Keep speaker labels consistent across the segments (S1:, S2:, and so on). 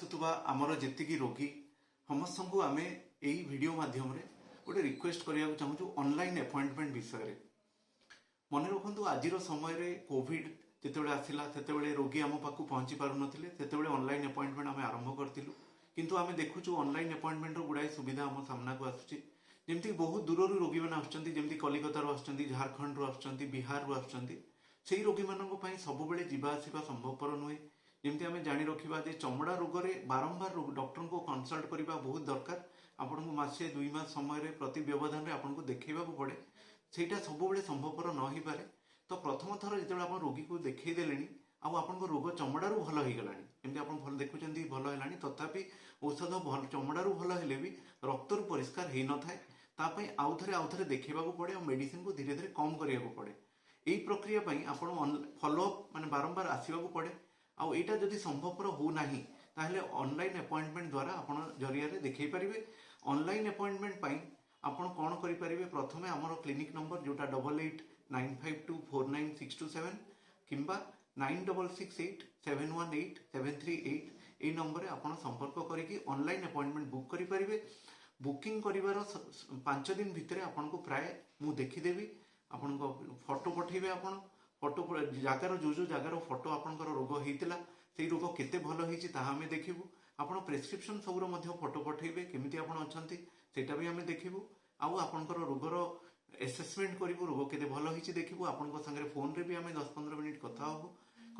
S1: ଆସୁଥିବା ଆମର ଯେତିକି ରୋଗୀ, ସମସ୍ତଙ୍କୁ ଆମେ ଏଇ ଭିଡ଼ିଓ ମାଧ୍ୟମରେ ଗୋଟେ ରିକ୍ୱେଷ୍ଟ କରିବାକୁ ଚାହୁଁଛୁ ଅନଲାଇନ୍ ଆପଏଣ୍ଟମେଣ୍ଟ ବିଷୟରେ। ମନେ ରଖନ୍ତୁ, ଆଜିର ସମୟରେ କୋଭିଡ ଯେତେବେଳେ ଆସିଲା, ସେତେବେଳେ ରୋଗୀ ଆମ ପାଖକୁ ପହଞ୍ଚି ପାରୁନଥିଲେ। ସେତେବେଳେ ଅନଲାଇନ୍ ଆପଏଣ୍ଟମେଣ୍ଟ ଆମେ ଆରମ୍ଭ କରିଥିଲୁ। କିନ୍ତୁ ଆମେ ଦେଖୁଛୁ, ଅନଲାଇନ୍ ଆପଏଣ୍ଟମେଣ୍ଟର ଗୁଡ଼ାଏ ସୁବିଧା ଆମ ସାମ୍ନାକୁ ଆସୁଛି। ଯେମିତି ବହୁତ ଦୂରରୁ ରୋଗୀମାନେ ଆସୁଛନ୍ତି, ଯେମିତି କଲିକତାରୁ ଆସୁଛନ୍ତି, ଝାଡ଼ଖଣ୍ଡରୁ ଆସୁଛନ୍ତି, ବିହାରରୁ ଆସୁଛନ୍ତି, ସେଇ ରୋଗୀମାନଙ୍କ ପାଇଁ ସବୁବେଳେ ଯିବା ଆସିବା ସମ୍ଭବପର ନୁହେଁ। ଯେମିତି ଆମେ ଜାଣି ରଖିବା ଯେ ଚମଡ଼ା ରୋଗରେ ବାରମ୍ବାର ଡକ୍ଟରଙ୍କୁ କନସଲ୍ଟ କରିବା ବହୁତ ଦରକାର। ଆପଣଙ୍କୁ ମାସେ 2 ମାସ ସମୟରେ ପ୍ରତି ବ୍ୟବଧାନରେ ଆପଣଙ୍କୁ ଦେଖେଇବାକୁ ପଡ଼େ। ସେଇଟା ସବୁବେଳେ ସମ୍ଭବପର ନ ହେଇପାରେ। ତ ପ୍ରଥମ ଥର ଯେତେବେଳେ ଆପଣ ରୋଗୀକୁ ଦେଖେଇ ଦେଲେଣି ଆଉ ଆପଣଙ୍କ ରୋଗ ଚମଡ଼ାରୁ ଭଲ ହେଇଗଲାଣି, ଏମିତି ଆପଣ ଭଲ ଦେଖୁଛନ୍ତି, ଭଲ ହେଲାଣି, ତଥାପି ଔଷଧ ଭଲ ଚମଡ଼ାରୁ ଭଲ ହେଲେ ବି ରକ୍ତରୁ ପରିଷ୍କାର ହେଇନଥାଏ। ତା ପାଇଁ ଆଉଥରେ ଆଉଥରେ ଦେଖେଇବାକୁ ପଡ଼େ ଆଉ ମେଡିସିନକୁ ଧୀରେ ଧୀରେ କମ୍ କରିବାକୁ ପଡ଼େ। ଏଇ ପ୍ରକ୍ରିୟା ପାଇଁ ଆପଣ ଫଲୋଅପ୍ ମାନେ ବାରମ୍ବାର ଆସିବାକୁ ପଡ଼େ। ଆଉ ଏଇଟା ଯଦି ସମ୍ଭବପର ହଉନାହିଁ, ତାହେଲେ ଅନଲାଇନ୍ ଆପଏଣ୍ଟମେଣ୍ଟ ଦ୍ୱାରା ଆପଣ ଜରିଆରେ ଦେଖେଇ ପାରିବେ। ଅନଲାଇନ୍ ଆପଏଣ୍ଟମେଣ୍ଟ ପାଇଁ ଆପଣ କ'ଣ କରିପାରିବେ? ପ୍ରଥମେ ଆମର କ୍ଲିନିକ୍ ନମ୍ବର ଯୋଉଟା 8895249627 କିମ୍ବା 9668718738, ଏଇ ନମ୍ବରରେ ଆପଣ ସମ୍ପର୍କ କରିକି ଅନଲାଇନ୍ ଆପଏଣ୍ଟମେଣ୍ଟ ବୁକ୍ କରିପାରିବେ। ବୁକିଂ କରିବାର 5 ଦିନ ଭିତରେ ଆପଣଙ୍କୁ ପ୍ରାୟ ମୁଁ ଦେଖିଦେବି। ଆପଣଙ୍କ ଫଟୋ ପଠେଇବେ। ଆପଣ ଫଟୋ ଜାଗାର, ଯୋଉ ଯୋଉ ଜାଗାର ଫଟୋ ଆପଣଙ୍କର ରୋଗ ହେଇଥିଲା, ସେଇ ରୋଗ କେତେ ଭଲ ହେଇଛି ତାହା ଆମେ ଦେଖିବୁ। ଆପଣ ପ୍ରେସକ୍ରିପସନ ସବୁର ମଧ୍ୟ ଫଟୋ ପଠେଇବେ। କେମିତି ଆପଣ ଅଛନ୍ତି, ସେଇଟା ବି ଆମେ ଦେଖିବୁ। ଆଉ ଆପଣଙ୍କର ରୋଗର ଆସେସମେଣ୍ଟ କରିବୁ, ରୋଗ କେତେ ଭଲ ହେଇଛି ଦେଖିବୁ। ଆପଣଙ୍କ ସାଙ୍ଗରେ ଫୋନରେ ବି ଆମେ 10-15 ମିନିଟ୍ କଥା ହବୁ।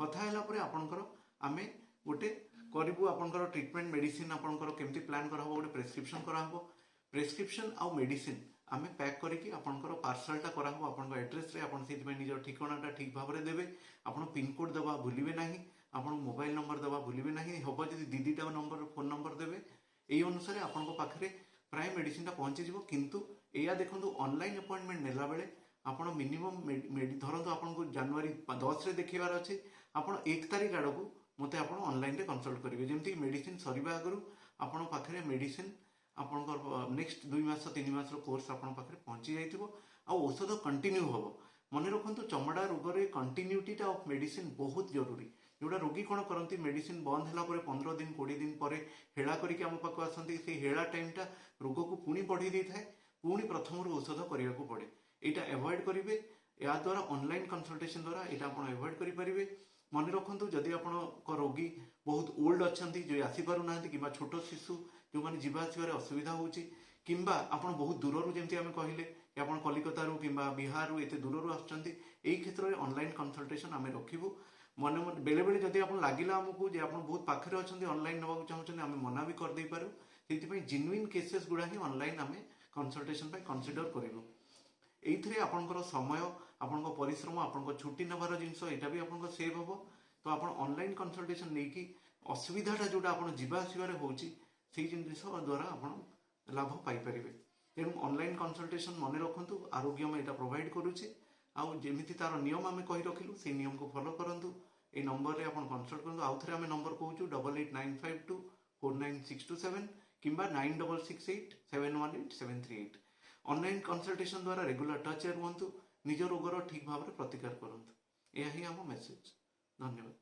S1: କଥା ହେଲା ପରେ ଆପଣଙ୍କର ଆମେ ଗୋଟେ କରିବୁ, ଆପଣଙ୍କର ଟ୍ରିଟମେଣ୍ଟ ମେଡିସିନ ଆପଣଙ୍କର କେମିତି ପ୍ଲାନ୍ କରାହବ, ଗୋଟେ ପ୍ରେସକ୍ରିପସନ କରାହବ। ପ୍ରେସକ୍ରିପସନ ଆଉ ମେଡିସିନ ଆମେ ପ୍ୟାକ୍ କରିକି ଆପଣଙ୍କର ପାର୍ସଲଟା କରାହବ ଆପଣଙ୍କ ଆଡ୍ରେସରେ। ଆପଣ ସେଇଥିପାଇଁ ନିଜର ଠିକଣାଟା ଠିକ ଭାବରେ ଦେବେ। ଆପଣ ପିନକୋଡ୍ ଦେବା ଭୁଲିବେ ନାହିଁ। ଆପଣ ମୋବାଇଲ ନମ୍ବର ଦେବା ଭୁଲିବେ ନାହିଁ। ହବ ଯଦି 2 2ଟା ନମ୍ବର, ଫୋନ ନମ୍ବର ଦେବେ। ଏଇ ଅନୁସାରେ ଆପଣଙ୍କ ପାଖରେ ପ୍ରାୟ ମେଡିସିନଟା ପହଞ୍ଚିଯିବ। କିନ୍ତୁ ଏଇଆ ଦେଖନ୍ତୁ, ଅନଲାଇନ୍ ଆପଏଣ୍ଟମେଣ୍ଟ ନେଲା ବେଳେ ଆପଣ ମିନିମମ୍, ଧରନ୍ତୁ ଆପଣଙ୍କୁ ଜାନୁଆରୀ 10ରେ ଦେଖେଇବାର ଅଛି, ଆପଣ 1 ତାରିଖ ଆଡ଼କୁ ମୋତେ ଆପଣ ଅନଲାଇନରେ କନସଲ୍ଟ କରିବେ, ଯେମିତି ମେଡିସିନ ସରିବା ଆଗରୁ ଆପଣଙ୍କ ପାଖରେ ମେଡିସିନ, ଆପଣଙ୍କର ନେକ୍ସଟ 2 ମାସ 3 ମାସର କୋର୍ସ ଆପଣଙ୍କ ପାଖରେ ପହଞ୍ଚି ଯାଇଥିବ ଆଉ ଔଷଧ କଣ୍ଟିନ୍ୟୁ ହବ। ମନେ ରଖନ୍ତୁ, ଚମଡ଼ା ରୋଗରେ କଣ୍ଟିନ୍ୟୁଟିଟା ଅଫ୍ ମେଡିସିନ ବହୁତ ଜରୁରୀ। ଯୋଉଟା ରୋଗୀ କ'ଣ କରନ୍ତି, ମେଡିସିନ ବନ୍ଦ ହେଲା ପରେ 15 ଦିନ 20 ଦିନ ପରେ ହେଳା କରିକି ଆମ ପାଖକୁ ଆସନ୍ତି। ସେଇ ହେଳା ଟାଇମଟା ରୋଗକୁ ପୁଣି ବଢେଇ ଦେଇଥାଏ। ପୁଣି ପ୍ରଥମରୁ ଔଷଧ କରିବାକୁ ପଡେ। ଏଇଟା ଆଭଏଡ କରିବେ। ଏହାଦ୍ୱାରା, ଅନଲାଇନ କନସଲଟେସନ ଦ୍ୱାରା ଏଇଟା ଆପଣ ଆଭଏଡ କରିପାରିବେ। ମନେ ରଖନ୍ତୁ, ଯଦି ଆପଣଙ୍କ ରୋଗୀ ବହୁତ ଓଲ୍ଡ ଅଛନ୍ତି, ଯିଏ ଆସିପାରୁନାହାନ୍ତି, କିମ୍ବା ଛୋଟ ଶିଶୁ ଯେଉଁମାନେ ଯିବା ଆସିବାରେ ଅସୁବିଧା ହେଉଛି, କିମ୍ବା ଆପଣ ବହୁତ ଦୂରରୁ, ଯେମିତି ଆମେ କହିଲେ କି ଆପଣ କଲିକତାରୁ କିମ୍ବା ବିହାରରୁ ଏତେ ଦୂରରୁ ଆସୁଛନ୍ତି, ଏଇ କ୍ଷେତ୍ରରେ ଅନଲାଇନ କନସଲଟେସନ ଆମେ ରଖିବୁ। ମନେ ମନେ ବେଳେବେଳେ ଯଦି ଆପଣ ଲାଗିଲା ଆମକୁ ଯେ ଆପଣ ବହୁତ ପାଖରେ ଅଛନ୍ତି, ଅନଲାଇନ ନେବାକୁ ଚାହୁଁଛନ୍ତି, ଆମେ ମନା ବି କରିଦେଇପାରୁ। ସେଇଥିପାଇଁ ଜିନୁଇନ୍ କେସେସ୍ ଗୁଡ଼ା ହିଁ ଅନଲାଇନ ଆମେ କନସଲଟେସନ ପାଇଁ କନସିଡର କରିବୁ। ଏଇଥିରେ ଆପଣଙ୍କର ସମୟ, ଆପଣଙ୍କ ପରିଶ୍ରମ, ଆପଣଙ୍କ ଛୁଟି ନେବାର ଜିନିଷ, ଏଇଟା ବି ଆପଣଙ୍କ ସେଭ୍ ହବ। ତ ଆପଣ ଅନଲାଇନ କନସଲଟେସନ ନେଇକି ଅସୁବିଧାଟା ଯୋଉଟା ଆପଣ ଯିବା ଆସିବାରେ ହେଉଛି, ସେଇ ଜିନିଷ ଦ୍ୱାରା ଆପଣ ଲାଭ ପାଇପାରିବେ। ତେଣୁ ଅନଲାଇନ କନସଲଟେସନ, ମନେ ରଖନ୍ତୁ, ଆରୋଗ୍ୟମ ଏଇଟା ପ୍ରୋଭାଇଡ କରୁଛି। ଆଉ ଯେମିତି ତାର ନିୟମ ଆମେ କହି ରଖିଲୁ, ସେଇ ନିୟମକୁ ଫଲୋ କରନ୍ତୁ। ଏଇ ନମ୍ବରରେ ଆପଣ କନସଲ୍ଟ କରନ୍ତୁ। ଆଉ ଥରେ ଆମେ ନମ୍ବର କହୁଛୁ, 8895249627 କିମ୍ବା 9668718738। ଅନଲାଇନ କନସଲଟେସନ ଦ୍ୱାରା ରେଗୁଲାର ଟଚରେ ରୁହନ୍ତୁ, ନିଜ ରୋଗର ଠିକ ଭାବରେ ପ୍ରତିକାର କରନ୍ତୁ। ଏହା ହିଁ ଆମ ମେସେଜ। ଧନ୍ୟବାଦ।